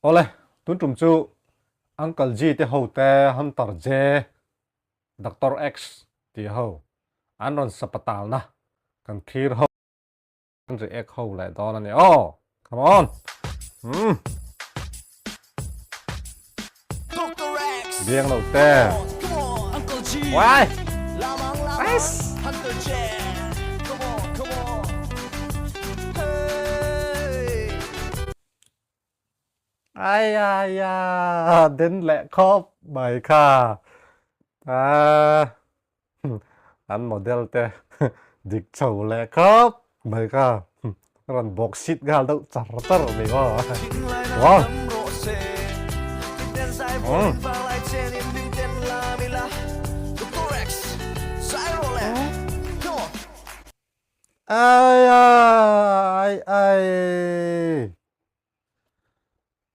Awle, tun tum chu Uncle G te ho te Hunter J, Doctor X tih ho an rawn sapatalna kan thlir ho. Kan react ho leh dawn a ni aw. Come on. Hmm. Biang lo te. Why? Nice. Ai ai a den leh khawp mai kha. Ah. An model te dik chho leh khawp mai kha rawn bawk sit nghal deuh char char mai maw. Wow. Ai ai ai.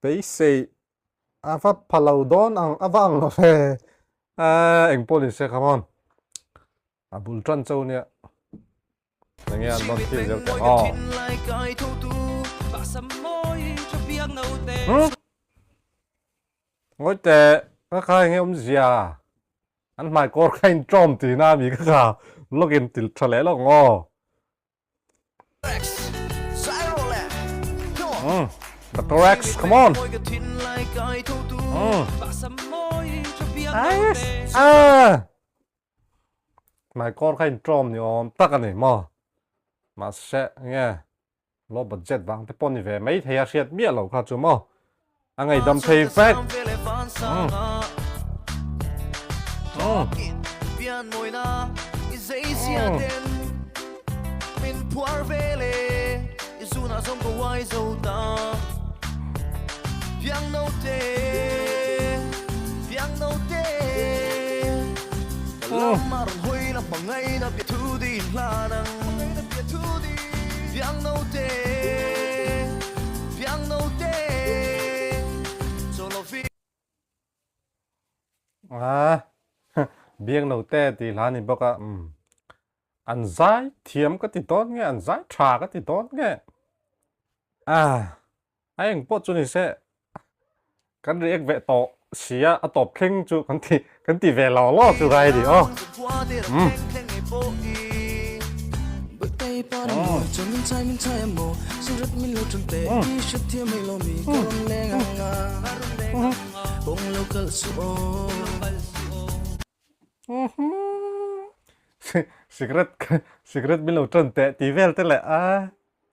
Beisei a va pha lo dawn ang a va ang lo ve a engpawh ni se come on a bul tan cho nia enge an rawn thil zel teh aw hmm ngawi teh ka kha enge awmzia an hmai kawr kha in tawm tihna a mi ka kha lawkin til tha leh lawk ang aw. Doctor X, come on. Yes. Ah. Mai kor kha in trawm ni awm tak ani maw. Mahse nge low budget vang te pawh ni ve mai thei a hriat miah lo kha chu maw. A ngaihdam thei vek. A biak no te tih hla ni bawk a umm an zai thiam ka ti dawn nge an zai tha ka ti dawn nge a a eng pawh chu ni se kan react ve tawh sia a tawp thleng chu kan ti kan ti ve lo lo chu rai ni aw umm. Cigarette cigarette min lo tan teh tih vel te leh a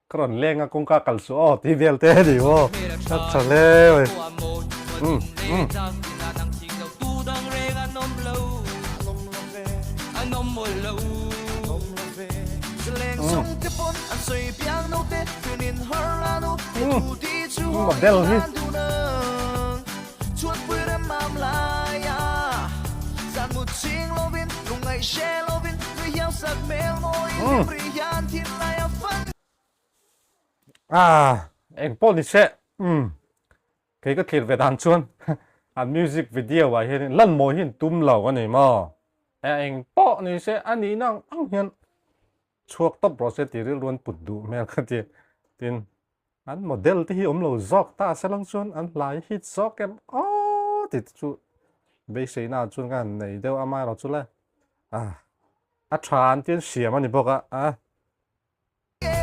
ka rawn leng a kawngka kal suh aw tih vel te a ni maw a tha hle mai umm umm. Model hi. Ah, eng pawh ni se. Um. Kei ka thlir ve dan chuan an music video ah hian lan mawi hi an tum lo a ni maw? E eng pawh ni se a nihna ang ang hian chhuak tawp rawh se tih rilru an put duh hmel ka ti. Tin, an model te hi awm lo zawk ta se lang chuan an hlai hit zawk em aw tih te chu beiseina ah chuan ka han nei deuh amaherawh chu le ah a tha an tia siam a ni bawk a a.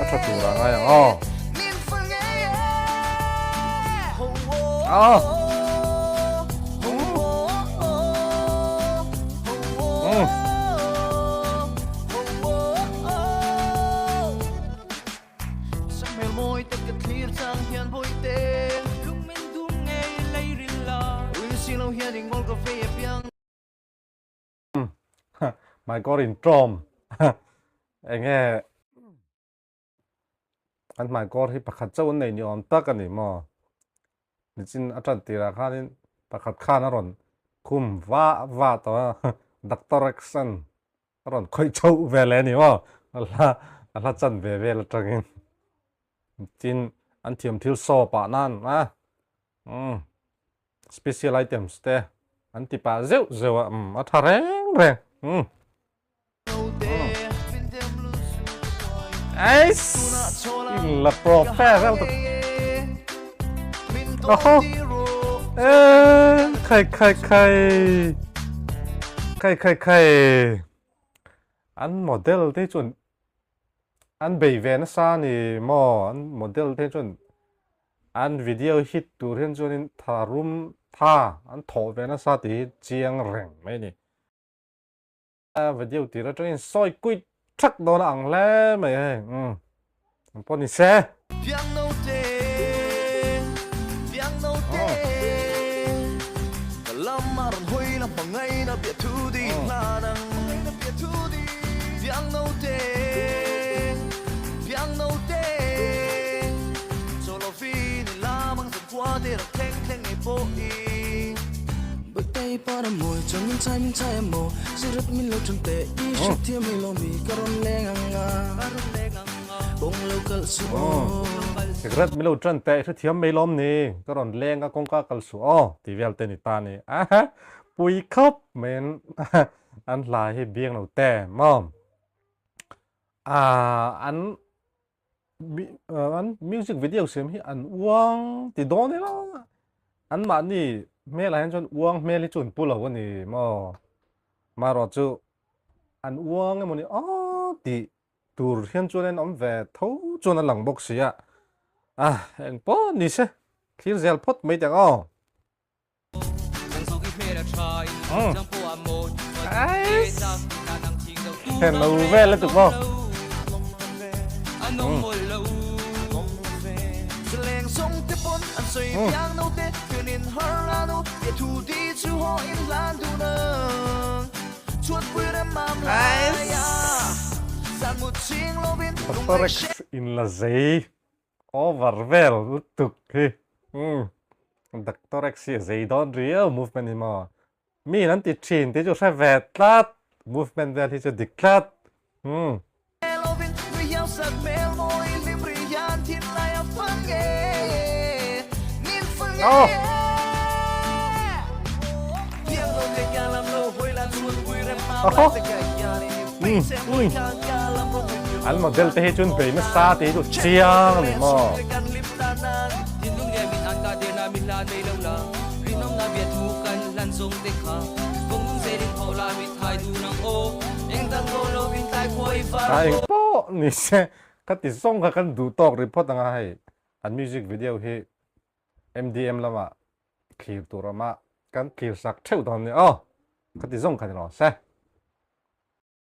A tha tur ah ngai ang aw. Aw. Mm. My God in tawm enge an hmaikawr hi pakhat chauh an nei ni awm tak a ni maw nichin a tan tirah khanin pakhat khan a rawn khum va va tawh a doctor action a rawn khawih chauh vel e ni maw a hla a hla chan ve vel atangin tin an thiam thil saw pah nan a umm Special items te an ti pah zeuh zeuh a, umm a tha reng reng umm. Eiss! In la profe reuh tak. Aho! Eee! Khai khai khai! Khai khai khai! An model te chuan an bei ve nasa a ni maw? An model te chuan an video hit tur hian chuanin tha rum tha an thawh ve nasa tih hi chiang reng mai a ni. Video tir atangin sawi kuit thak dawn a ang hle mai hei umm ang pawh ni se. Cigarette min lo tan teh i hrethiam mai lawm ni, ka rawn leng a kawngka kal suh aw tih vel te ni ta ni. Aha pui khawp mai an an hla hi biang lo te maw. Ah an an music video siam hi an uang ti dawn ila an mahni hmelah hian chuan uang hmel hi chu an pu lo a ni maw marawh chu an uang emaw ni aw tih tur hian chuan an awm ve tho chuan a lang bawk si a a engpawh ni se thlir zel phawt mai teh ang aw. Heng lo vel lutuk maw. Doctor X in la zei. Over vel lutuk hi. Umm. Doctor X hi a zei dawn riau movement hi maw. Mi in an ti thin tih chu hre ve tlat. Movement vel hi chu dik tlat. Umm. Oh. Oh. Mm. Mm. An model te hi chun bei nasa te hi chu chiang ani maw. A eng pawh ni se ka ti zawng kha kan duh tawk ri phawt anga hei an music video hi MDM lamah thlir tur awma kan thlir sak theuh dawn ni aw ka ti zawng kha ni lo se.